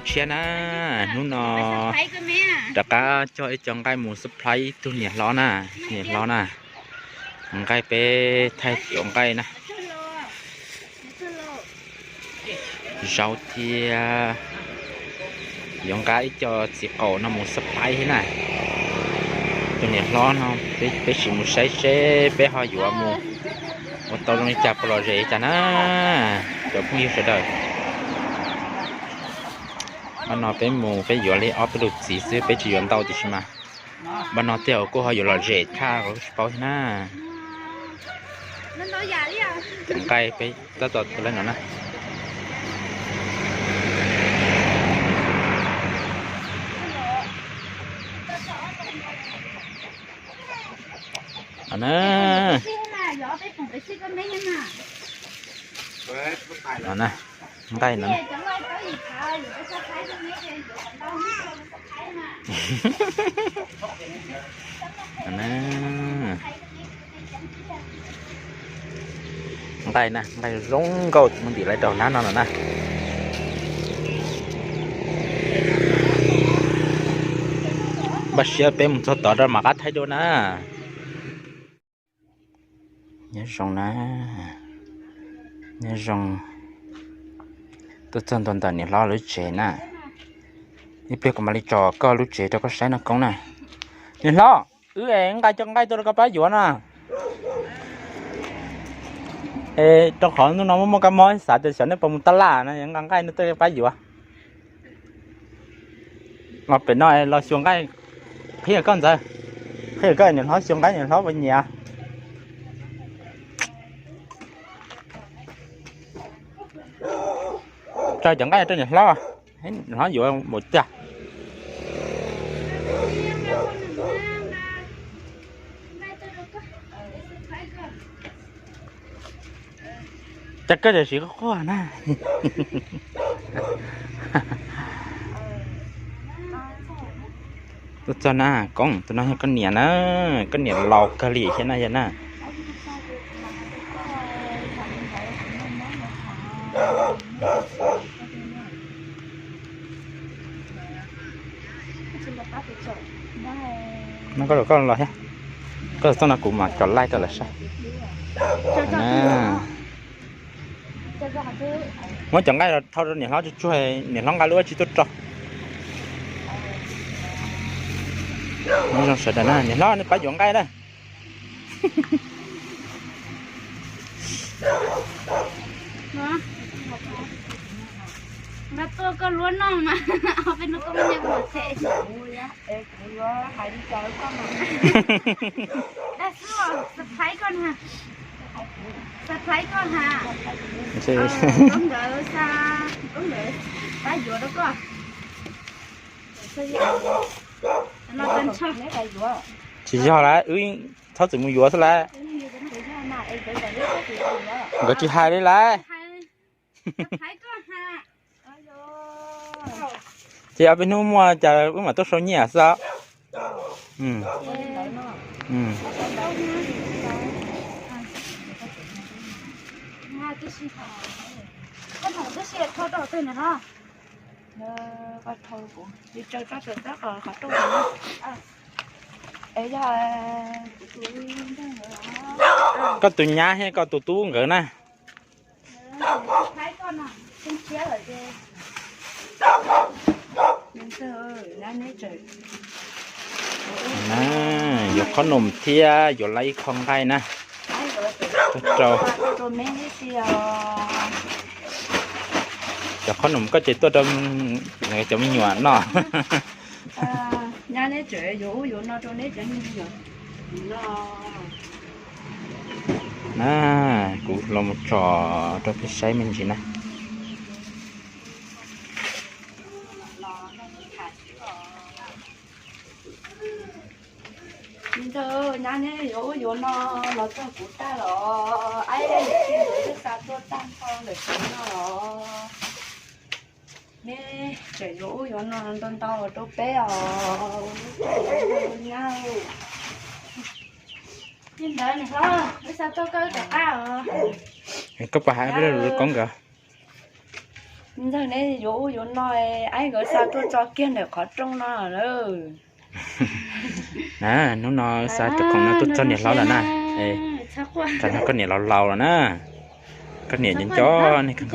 Tshiab na, hnub no rov qab coj ib co nqaij mus surprise ib tug niam hlob na, niam hlob na. Nqaij peb thaij cov nqaij na. Zaub thiab yuav nqa ib co txiv qaum no mus surprise thiab na. Tus niam hlob no peb sim mus saib seb peb ho yuav mus ua tau zoo li cas, puas lom zem li cas na, cov phooj ywg sawv daws. Npaj no peb mus peb yuav li ob peb lub txiv xwb, peb tsis yuav ntau tiam sis mas npaj no tej zaum kuj ho yuav lom zem tshaj los tsis paub thiab na. Cov nqaij peb tab tom tua lawm no na. Nqaij no. Nqaij na, nqaij zoo nkauj mus ntim lawv rau hnab no no na. Npaj siab peb mus txog tod rau mam qab thaij dua na. Nyob zoo na, nyob zoo. Tuaj txog ntua ntawm niam hlob lub tsev na. Ib pliag kuv mam li tso koj lub tsev rau koj saib no koob na. Niam hlob, wb es nqa cov nqaij tuaj rau koj pab yuav na. Es rau qhov ntuj no muaj muaj kab mob xav tias xyov nej puas mus taj laj na, nqa nqaij no tuaj pab yuav. Los pem no los xyuas nqaij, qhia koj ntxawg, qhia koj niam hlob xyuas nqaij niam hlob puas nyiam. Tso cov nqaij rau niam hlob, niam hlob yuav npaum cas. Cas koj tseem siv quaj quaj na. Tuaj txog na, koob, tus no yog koj niam na, koj niam laus kawg li thiab na yog na. No koj los, koj los thiab. Koj txog no kuv mam cov laij rau lawv saib. Muab cov nqaij los thau rau niam hlob tsuag tsuag, niam hlob nqa lub ua tsi tuaj rau. Nyob zoo sawv daws na, niam hlob nej pab yuav nqaij na. Nqa tuaj koj luab noj mas, ob peb hnub koj muaj nyiaj muag them. Dab xwb, surprise koj na. Surprise koj ha. Koob nkawd xa, koob nkawd pab yuav rau koj. Tsis yog lawm, wb txhob txwm mus yuav xwb lawm. Nkawd tsis hais li lawm. Ces ob peb hnub muaj cas wb mam tuaj sau nyiaj xwb. Koj tus nyab thiab koj tus tub nkawd na. Yuav qhob noom thiab yuav lawv ib qho nqaij na. Rau cov qhob noom koj ces tuaj rau cov me nyuam noj. Na, kuv los mus tso rau peb saib me ntsis na. Ntawd nyab neb yuav ub yuav no los txog kuv tag los, aib, twb xa tuaj tag nrho lawm tsev no los. Neb tseem yuav ub yuav no ntau ntau rau peb os. Nyab, li ntawd niam hlob, wb xa tuaj koj wb rov qab os. Koj puas hais peb lub koob nkawd? Ntxawg, neb yuav ub yuav no, aib nkawd xa tuaj tso kiag ntawm qhov rooj no lawm. Na, hnub no xa cov khoom no tuaj txog niam hlob lawm na. Tam no koj niam laus laus lawm na. Koj niam nco nco ne. Txhob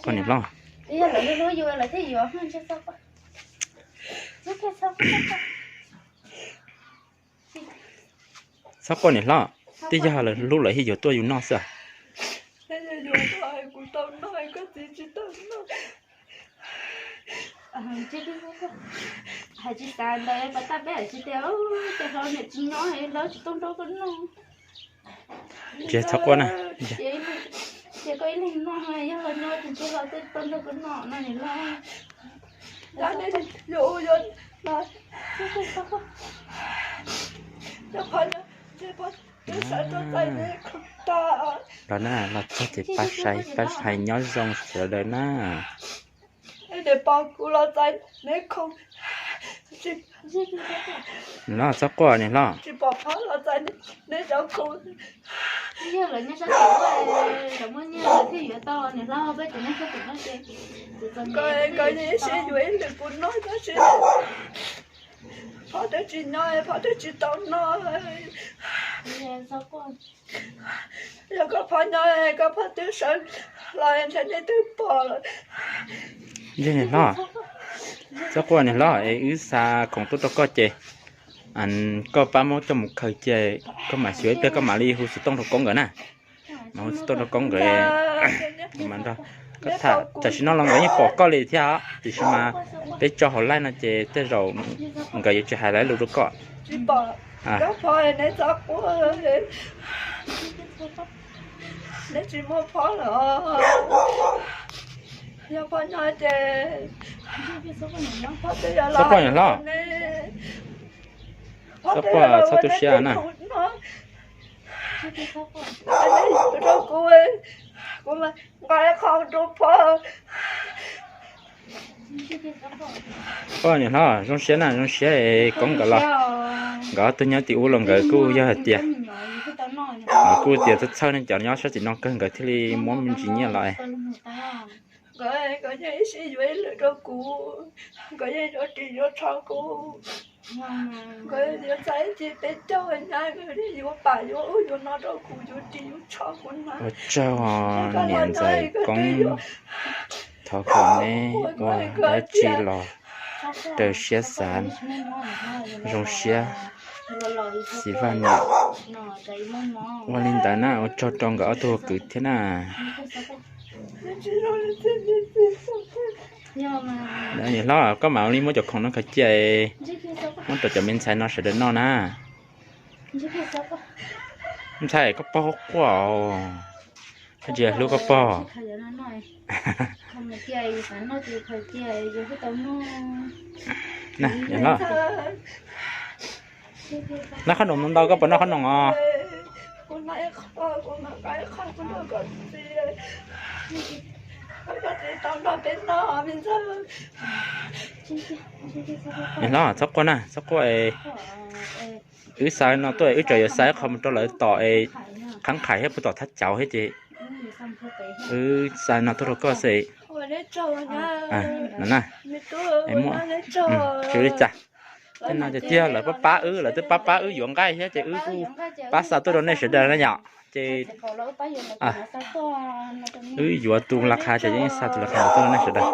quaj niam hlob. Txhob quaj niam hlob, twb yog lawv hlub lawv thiaj yuav tuaj yus noj xwb. Hais tsis tas ntawd pas tag peb hais tsis tias, tes hlo niam tsis nyob, lawv tsis tau nrog koj noj. Tsis txhob quaj na. Ces koj ib leeg noj, yog nyob ces tsis hlo tej tau nrog koj noj no niam hlob. Los na, los txog ces pab saib, pab hais nyob zoo sawv daws na. Los txhob quaj niam hlob. Phauj twb tsis nyob, phauj twb tsis tau noj. Yog koj phauj nyob, koj phauj twb sawv los ntshe nej twb pom lawm. Niam hlob, txhob quaj niam hlob, es wb xa khoom tuaj rau koj ces koj pab muab coj mus khaws cia, koj mam xyuas ib pliag koj mam li hu xov tooj rau Koob nkawd na. Mas hu xov tooj rau Koob nkawd mas nrog koj tham. Tam sim no los nkawd yeej pom koj li thiab, tiam sis mas peb tso hauv live no ces tej zaum nkawd yuav tsis hais lus rau koj. Neb tsis muaj phauj lawm. Yog phauj nyob ces, txhob quaj niam hlob, txhob quaj, txhob tu siab na. Rau kuv, kuv nqa qhov rau phauj. Niam hlob, zoo siab na, zoo siab Koob nkawd los. Nkawd ob tug nyob tim ub los nkawd kuj yog hais tias, nkawd kuj tias txhawj txhawj nej cov nyob sab tim no kawg nkawd thiaj li muab me ntsis nyiaj los. Nkawd yeej ib sij yuav ib lwm rau kuv, nkawd yeej yuav ris yuav tsho kuv. Nkawd yuav txais ib ci peb caug nyab, nkawd yuav pam yuav ub yuav no rau kuv, yuav ris yuav tsho kuv na. Ua tsaug niam ntxawm Koob, thov kom neb ua dab tsi los raws siab xav, zoo siab xyiv vaj niam. Ua li ntawd na, ua tsaug rau nkawd ob tug kwv thiab na. Niam hlob, koj mam li muab cov khoom no khaws cia, muab rau cov me ntxhais no sawv daws noj na. Ntxhais, koj pog quaj os, koj tsis hlub koj pog. Niam hlob, noj qhob noom ntau ntau, koj puas noj qhob noom os? Niam hlob, txhob quaj na, txhob quaj. Wb xa no tuaj, wb tseem yuav xa ib qho mus rau lawv tom es, qhab qhais thiab puag tom thaj cauv thiab ces wb xa no tuaj rau koj xwb. Tsis ua li cas, tej no ces tiag lawv pab pab wb, lawv twb pab pab wb yuav nqaij thiab ces wb kuj pab xa tuaj rau nej sawv daws na yom. Ces wb yuav tus las khas ces yeej xa tus las khas tuaj rau nej sawv daws.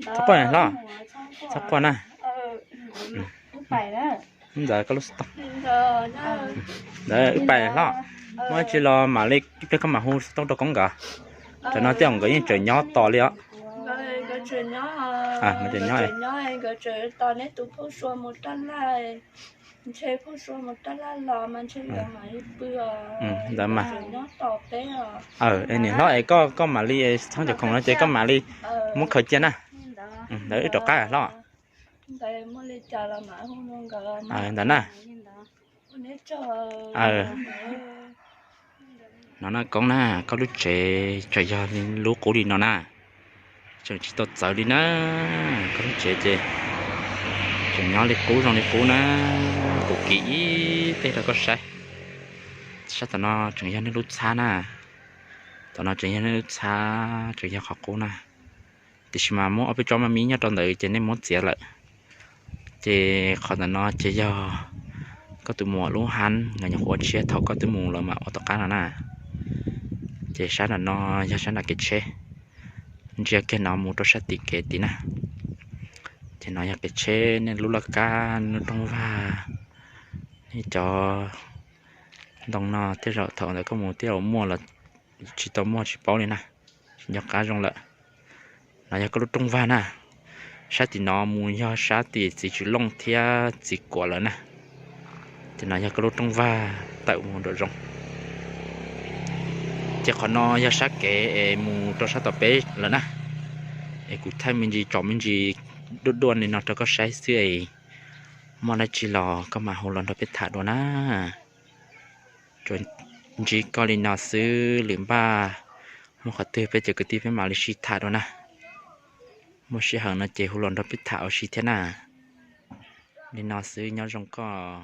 Txhob quaj hlob, txhob quaj na. Ntawd koj lub xov tooj. Ntawd wb pais hlob, muaj dab tsi los mam li ib pliag koj mam hu xov tooj rau Koob nkawd. Tam no tej zaum nkawd yeej tseem nyob tos li os. Nkawd tseem nyob, ntawd mas. Niam hlob es koj mam li txhob cov khoom no ces koj mam li muab khaws cia na. Ntawd wb rov qab hlob. Ntawd na, no na Koob na, koj lub tsev tseem yog lub qub li no na. Tseem tsis tau txawv li na, koj lub tsev ces tseem nyob li qub zoo li qub na. Kuv kiv ib teg rau koj saib. Sab tom no tseem yog nej lub txhab na. Tom no tseem yog nej lub txhab, tseem yog qhov qub na. Tiam sis mas muab ob peb tsob maj mib nyob rau ntawd ces nej muab txiav lawm. Ces qhov ntawm no ces yog koj tus muam lub hab, nkawd nyuam qhuav ua tshiab thaum koj twb mus lawm mam ua tom qab no na. Ces sab nram no yog sab nram kev tsheb, ntsia kiag no mus rau sab tim kev tid na. Ces no yog kev tsheb, nej lub laj kab, nej lub rooj vag, nej cov ntoo no tej zaum thaum ntawd koj mus tej zaum muaj los tsis tau muaj tsis paub li na, tsis nco qab zoo lawm. No yog koj lub rooj vag na. Sab tim no mus yog sab tim txiv Tswv Looj thiab txiv Kuam lawm na. Ces no yog koj lub rooj vag tawm mus nram zoov. Ces qhov no yog sab kev es mus rau sab tom peb lawm na. Es kuv thaij me ntsis tsom me ntsis duaj duaj li no rau koj saib xwb es muaj dab tsi los koj mam hu los nrog peb tham dua na. Tsuas ntsib koj li no xwb, lwm npaj muaj qhov twg peb cov kwv tij peb mam li sib tham dua na. Muaj sij hawm no ces hu los nrog peb tham ua si thiab na. Li no xwb, nyob zoo koj.